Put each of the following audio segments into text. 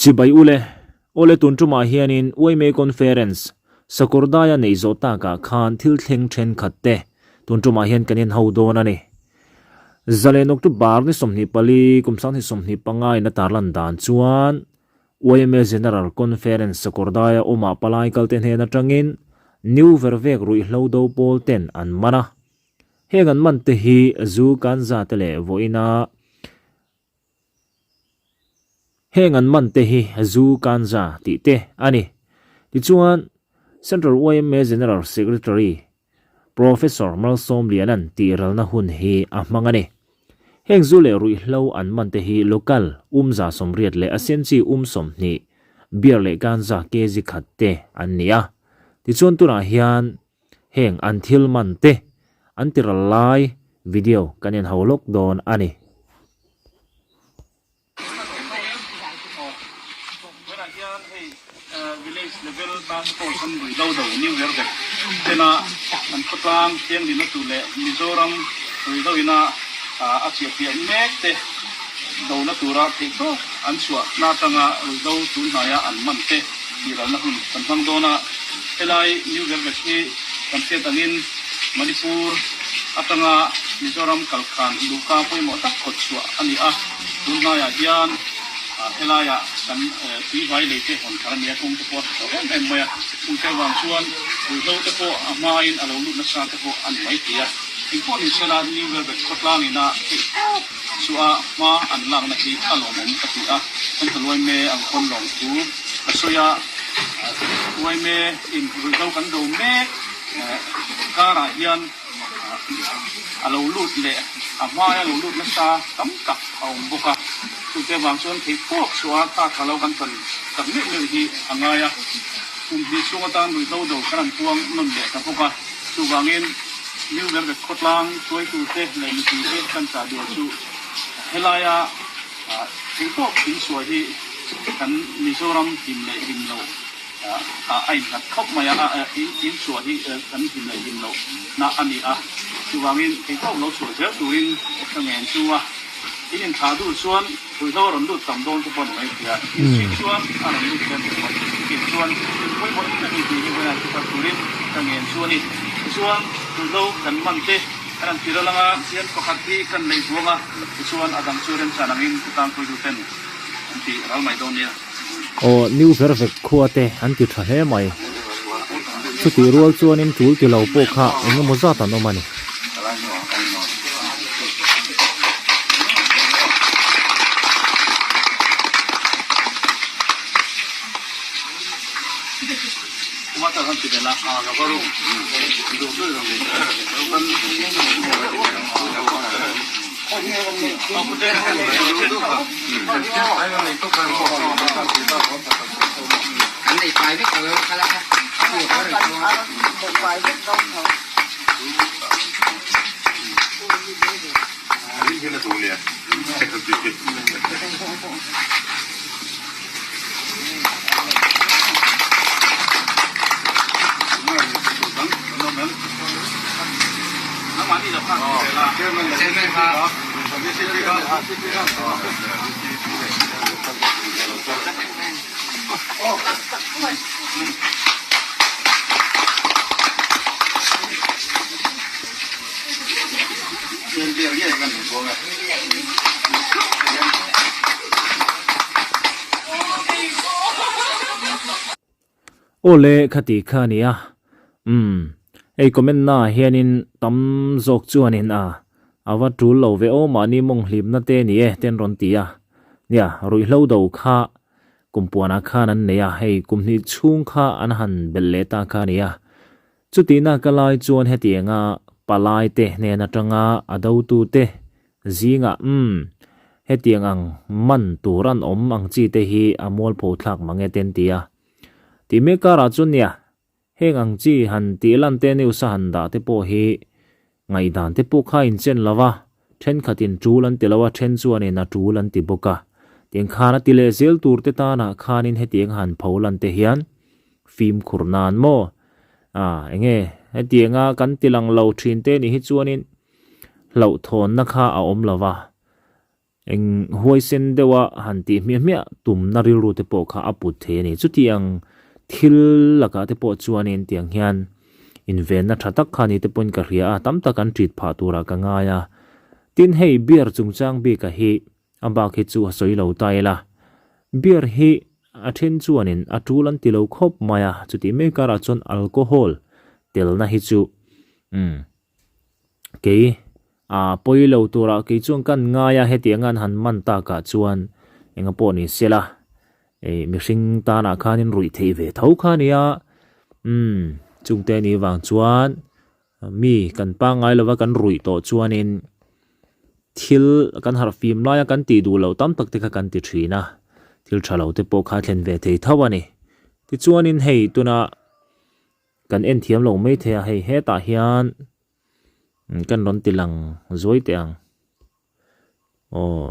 Chibai ule, Awle tun tumah hianin Uaimei Conference, Sakawrdaia neih zawh takah khan thil thleng thenkhat te tun tumah hian kan inho dawn a ni. Zalen October ni 24 kum 2025 in a tarlan dan chuan YMA General Conference Sakawrdaia awmah palai kalte hnen atangin New Vervek ruihhlo do pawl ten an man a. Heng an man te hi zu kanza te leh vawiina Heng an man te hi zu kanza tih te a ni. Tichuan, Central YMA General Secretary Professor Malsawmliana'n tihralna hun hi a hmang a ni. Heng zu leh ruihhlo an man te hi local umza 80 leh a senchi 20, beer leh ganja kg khat te an ni a. Tichuan tunah hian heng an thil man te an tiral lai video kan en ho lawk dawn a ni. Tunah hian hei village level task force an rui lo do new ber vek tena an khawtlang thianghlimna tur leh Mizoram rui lo ina a chiahpiah mek te dona tura theihtawk an chhuah na atanga rui lo tun hnaia an man te tihlalna hun kan hmang dawn a. Helai new ber vek hi kan hriat angin Manipur atanga Mizoram kalkhan luhka pawimawh tak kawt chhuah a ni a, tun hnaiah hian helaiah kan tuivai lei te hawn thar a ni a, kawng te pawh a tha tawh em em mai a, chungte avang chuan ruihhlo te pawh a hmain a lo lut nasa te pawh a ni mai thei a, engpawh ni sela New Velvet khawtlang ina theih tawp chu a hma an lakna hi a lawmawm ka ti a, kan thaluai me ang pawn lawng thu ka sawi a, uai me in ruihhlo kan do mek karah hian a lo lut leh a hmaia lo lut nasa tam tak a awm bawk a, chute avang chuan theih tawk chhuah a ta tha lo kan tan tak meuh meuh hi a ngai a, kum hnih chhung atan ruihhlo do kan han puang nawn leh ta bawk a, chuvangin New Velvet khawtlang tuaitute leh mipuite kan chah duh chu helaia theih tawk insuai hi kan Mizoram him leh him lo a innghat khawp mai a, in chhuah hi kan him leh him loh na a ni a, chuvangin theihtawk lo chhuah zel turin ka ngen chu a, in inthlah duh chuan ruihhlo a rawn lut tam dawn te pawh a ni mai thei a, in chhit chuan a rawn lut tlem tawh mai thei, chutiang chuan in pawimawh em em a ni tih hi vawiin chu kal turin ka ngen chu a ni. Tichuan ruihhlo kan man te kan han tir alang a, hian pakhat hi kan nei buang a, tichuan a dang chu remchan angin khawtlang puituten an ti ral mai dawn nia. Aw, New Vervek khua te an ti tha hle mai. Chutih rual chuanin tul ti lo pawh kha eng emaw zat an awm a ni. Aw le khati kha a ni a, umm hei comment na ah hianin tam zawk chuanin a a va tul lo ve aw mahni mawng hlimna te ni e te an rawn ti a, nia ruihhlo do kha kum puanah khan an nei a, hei kum hnih chhung kha an han belh leh ta kha a ni a, chutihna ka lai chuan hetianga palai te hnen atanga a dotu te zingah umm hetiang ang man tur an awm ang chi te hi a mualpho thlak mang e te an ti a, tih mek karah chuan nia Heng ang chi han tih lan te news a han dah te pawh hi ngaihdan te pawh kha inchen lo va, thenkhatin tul an ti lo a, then chuanin a tul an ti bawk a. Tiang khan a ti leh zel tur te tanah khanin hetiang han pho lan te hian fimkhur nan maw? Ah, enge hetianga kan ti lang lo thin te nih hi chuanin hlauhthawnna kha a awm lo va. Eng huaisen deuha han tih hmiah hmiah tumna rilru te pawh kha a put thei a ni. Chutiang thil lakah te pawh chuanin tiang hian invenna tha tak kha ni te pawhin ka hria a, tam tak an ṭit phah turah ka ngai a. Tin, hei beer chungchang bika hi a bak hi chu a sawi lo ta ila. Beer hi a then chuanin a tul an ti lo khawp mai a, chutih mai karah chuan alcohol telna hi chu umm kei a pawi lo turah kei chuan kan ngai a, hetianga an han man takah chuan enga pawh ni sela ih mihring tanah khanin ruih theih ve tho kha a nia umm chungte nih vang chuan Mi kan pangngai lova kan ruih tawh chuanin thil kan harh fim laia kan tih duh loh tam tak te kha kan ti thin a, thil tha lo te pawh kha a thlen ve thei tho a ni. Tichuanin hei tuna kan en thiam lo mai thei a, hei hetah hian kan rawn ti lang zuai teh ang. Aw.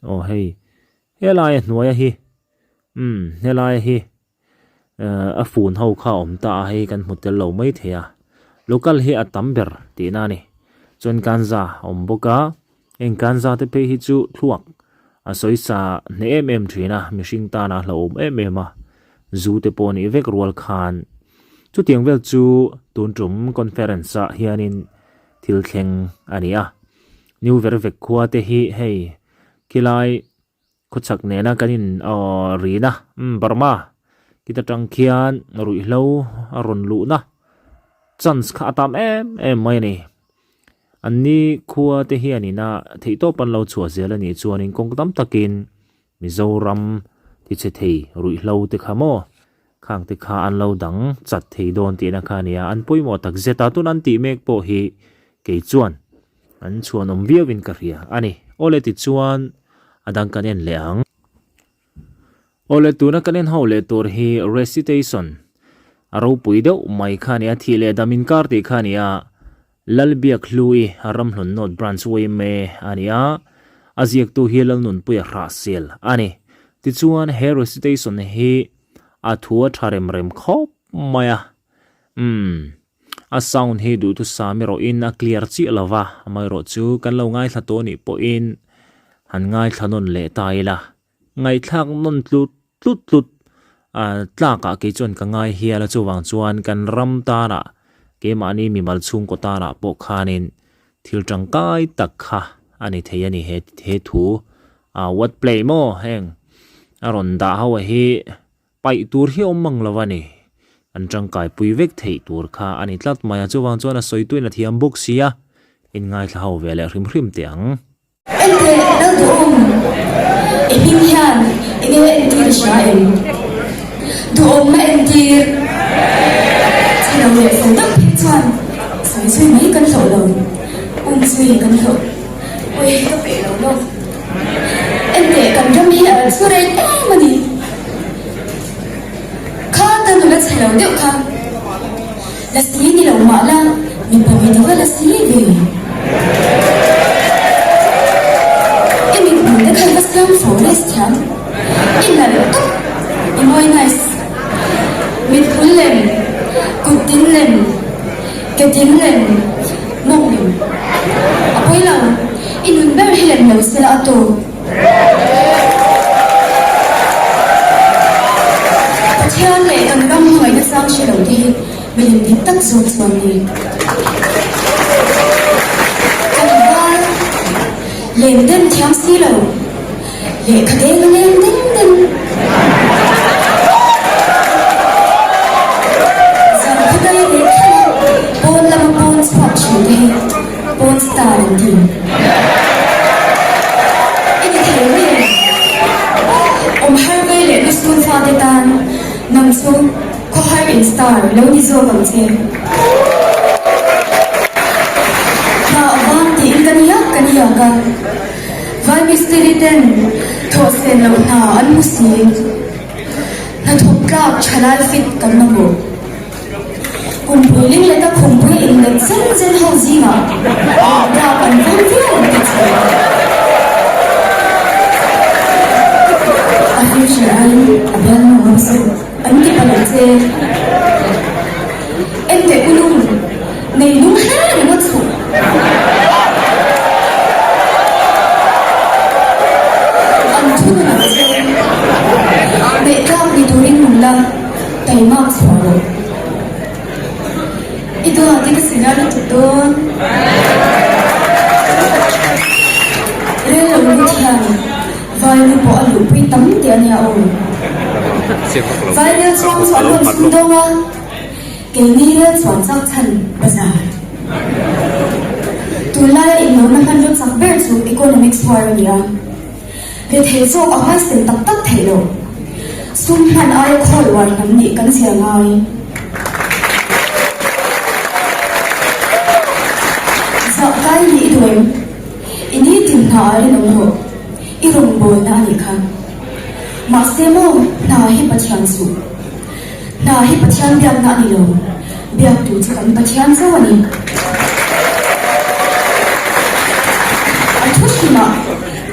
Aw hei helaia hnuaia hi umm helaia hi ehh a fun ho kha a awm ta a hei kan hmu tel lo mai thei a local hi a tam ber tihna a ni chuan kanza a awm bawk a heng kanza te phei hi chu thluak a sawisa hneh em em thin a mihring tana a hlauhawm em em a zu te pawh nih vek rual khan chutiang vel chu tun tum conference ah hianin thil thleng a ni a. New Vervek khua te hi hei khilai khawchhak nena kan in aww rina umm Burma khita tang khian ruihhlo a rawn luhna chance kha a tam em em mai a ni. An ni khua te hian ina theihtawp an lo chhuah zel a nih chuanin kawng tam takin Mizoram ti chhe thei ruihhlo te kha maw khang te kha an lo dang chat thei dawn tihna kha a nia, an pawimawh tak zet a, tuna an tih mek pawh hi kei chuan an chhuanawm viauin ka hria a ni. Awle tichuan a dang kan en leh ang. Awle tuna kan en ho leh tur hi recitation a ropui deuh mai kha a nia, thih leh dam inkar tih kha a nia, Lalbiakhlui Ramhlun North Branch yma a ni a, a ziaktu hi Lalnunpuia Hrahsel a ni. Tichuan he recitation hi a thu a tha rem rem khawp mai a, umm a sound hi duhthusam erawhin a clear chiah lo va, amaherawhchu kan lo ngaithla tawh anih pawhin han ngaithla nawn leh ta ila. Ngaihthlak nawn tlut tlut tlut a tlakah kei chuan ka ngai hial a chuvang chuan kan ram tanah keimahni mimal chhungkaw tanah pawh khanin thil tangkai tak kha a ni thei a ni he he thu a what play maw heng a rawn dah ho hi paih tur hi awm mang lo a ni an tangkai pui vek theih tur kha a ni tlat mai a chuvang chuan a sawi tuin a thiam bawk si a inngaithla ho ve leh hrim hrim teh ang. Enteh, Lalduhawm, i hming hian enge entir i hria em? Duhawmna entir che lo leh fel deuh phei chuan sawi zui mai kan hlawh lo, um zui kan hlawh. Awi, ka peh lo lawk. Enteh, kan ram hi a lo chu reng em a ni. Kha ka nula chhe lo deuh kha. La si ni lo mah la, mipa mit va la si ve. I mithmul te kha i va siam forest thiam. I nalh tawp, i mawi nice. Mithmul lem, kut din lem, ke din lem, mawng lem. A pawi lo, i nun ber hi lem lo sela a tawp. Pathian leh kan ram hnuaina chang hre lo te hi milem dik tak zawk chuan ni. Kan val lem den thiam si lo, lehkha deng a leng deng deng. Zan khawdai leh thleng a pawn lama pawn chhuak thin te hi pawn star an ti. I ni thei mai em? Awm har vei leh lusun fate tan nang chu khawhar in star lo ni zawk ang che. Hna a vang tiin ka niak ka niak a, Vai mistiri ten thawh sen loh hna an hmu si. Hnathawk tlak thalai fit kan mamawh. Kumpui ling leta khumpui inlet zen zen ho zingah rap an vang viau an ti che. A future aiin a bialnu ngam suh an ti palh che. Enteh u lung nei lung hle ringawt suh. Taimak chhuah rawh. I duat i ka sinar lutuk dawn. Rel lo lut hian vai nu pawh a luhpui tam teh a nia aw. Vai rel chuang chu an rawn sum dawng a, keini rel chuan chak chhan bazar. Tunlaia inlawmna hmanraw chak ber chu economics war a ni a. Rethei zawk a huaisen tak tak theih loh. Sum hman aia khawl uar hnam nih kan zia ngai. Zah kai nih i duh em? I nitin hna ah rinawm rawh. I rawngbawlna a nih kha. Mahse maw hna hi Pathian suh. Hna hi Pathian biakna a ni lo. Biak tur chu kan Pathian chauh a ni. A thu hrimah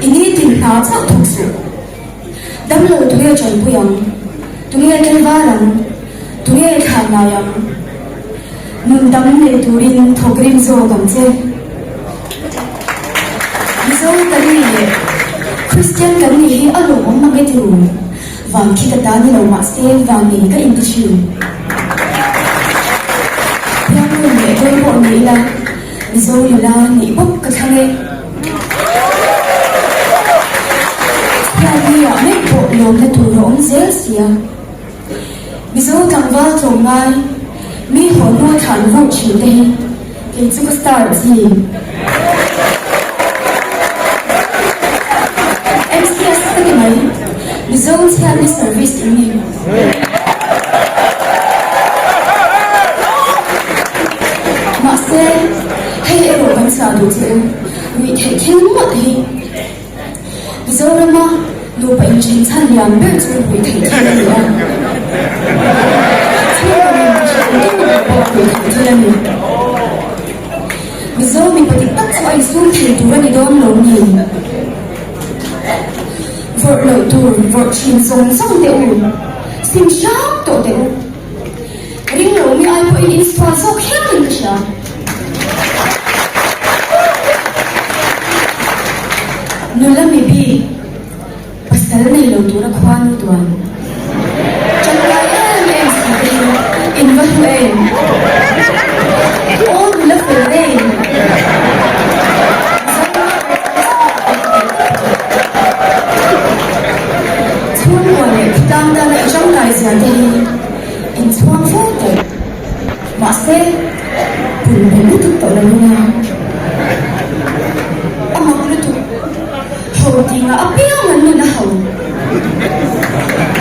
i nitin hna chauh thawk suh. Damlo tunge chanpui ang? Tunge tlaivar ang? Tunge thlan ngai ang? Nun dam nei turin thawk rim zawk ang che. Mizo kan nih leh Kristian kan nih hi a lawmawm mang e tiru. Van khi ka ta ni lo mahse van nei ka inti thin. Biaknu leh dawn pawh ni ila Mizo nula nih bawk ka thlang e. Chhiatni ah mek pawh lawmna tur a awm zel sia. Mizo tlangval tlawmngai mi haw hnu thlan vur thin te hi kei chu ka star chi. MCS ka ti mai, Mizo chhiatni service in ni. Mahse, hei erawh kan chhiah duh che u, ruih theih thil ngawt hi. Mizorama nupa inthen chhan lian ber chu ruih theih thil a ni a. Chhungkaw nun tihhlawm deuh pawh ruih theih thil a ni. Mizo mipa dik tak chu a insum thei tur a ni dawn lo ni? Vawrh loh tur vawrh thin zawng zawng teh u, sim hram tawh teh u. Ring lo mi ai pawhin in sual zawk hialin ka hria. Nula mi bik pasal nei lo tura khua nu duan tangkai em em si te hi in va hlu em? Aw nula fel em? Chhungkua leh khawtlang tana i tangkai zia te hi inchhuang fo tawh. Mahse, pun belh lutuk tawh lo nia. A mak lutuk. Ho tinga apiang an nun a ho.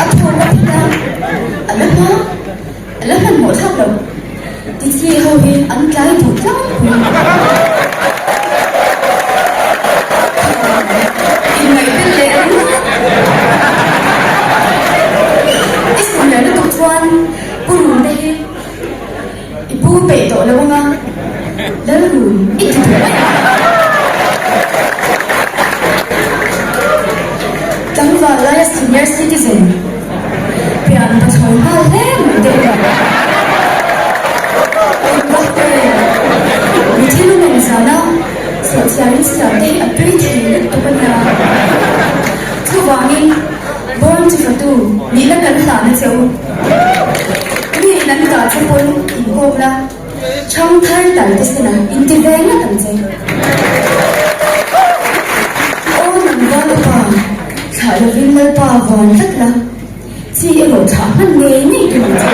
A thawk a phit a, a la hma, a la hmanhmawh thlak lo. Tichi ho hi an tlai duh tlangpui. Inngaihbel leh a ringawt. I sawmlian lutuk chuan Pu Runte hi i pu peih tawh lo anga Lalrun i ti duh mai ang. Tlangval laia senior citizen pian pathlawi nghal hle mai te u. Engvakte mi thil u men zana sawhchiarin siam te hi a tui thei lutuk a nia. Chuvangin born chu fatu nihna kan hlahna che u. Mi in an kah che pawn in kawk la, chhang thar tal te sena in ti ve ngat ang che. Aw nang val upa, thlah lovin Lalpa vawn tlat la, chi erawh thlah hman ngei ngei tum ang che.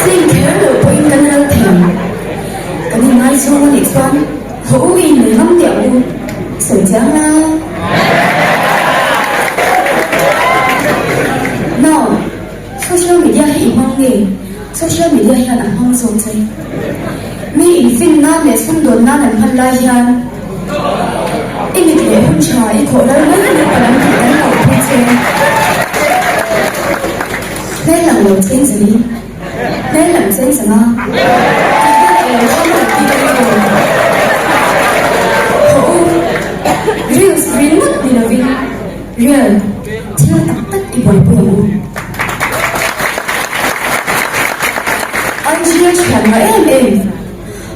Ching kher loh pawhin kan ral thei, kan inngaizawng a nih chuan Haw u i nei ngam teh ang u, sawi chiang la. Now, social media hi i hmang nge? Social media hian a hmang zawk che. Mi infin nan leh sumdawn nan an hman lai hian i mit leh hun tha i khawh ral mai mai palh ang tih kan hlauhpui che. Hmel lang lo cheng zali. Hmel lam chen chang a, tih vel a lo thang reng bik a ni aw. Haw u, reels ringawt ni lovin real thil tak tak i buaipui ang u. IG a thian ngah em em,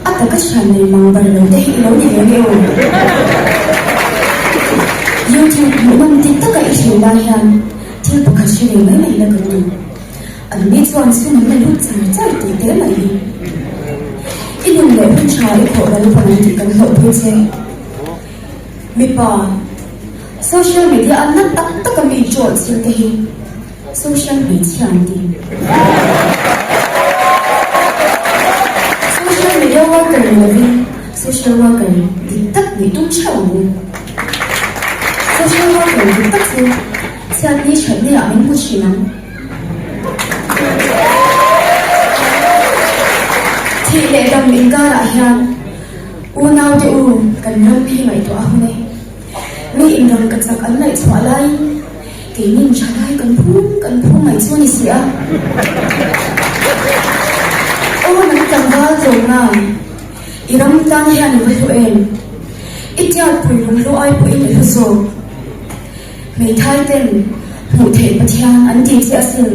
a taka thian nei mang bar lo te hi i lo ni ve nge aw. YouTube hmuhnawm ti taka i. i thlir lai hian thil pakhat hre ve mai mai la kan duh. An ni chuan sum an la lut char char tih te mai hi. I nun leh hun tha i khawh ral pawn ang tih kan hlauhpui che. Mipa, social media a na tak tak a mi troll ching te hi social hmeichhia an ti. Social media worker ni lovin social worker dik tak nih tum theuh ang u. Social worker dik tak chu chhiatni thatni ah min hmu thin ang. Thih leh dam inkarah hian Unau te u, kan ram hi ngaihtuah a hun e. Mi inram ka chak an ngaih chhuah laiin keinin tha lai kan phum kan phum mai chu a ni si a. Aw nang tlangval tlawmngai, i ram tlang hian i va hlu em? I tiatpui lunghlu ai pawhin i hlu zawk. Hmeithai ten hmuh theih Pathian an ti che asin.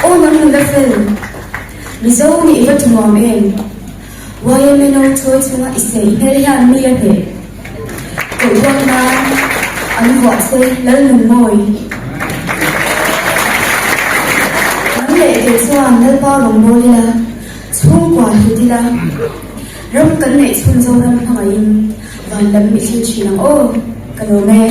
Aw nang nula fel, Mizo nih i va ti nuam em? YMNO chawi chunga i sei hmel hian mi a hneh koh ruak nan an vuah che Lalnunmawi. Nang leh kei chuan Lalpa rawngbâwl ila, chhungkua hlut ila, ram kan neih chhun Zoram hmangaihin van lam i thlir thin ang aw, ka lawm e.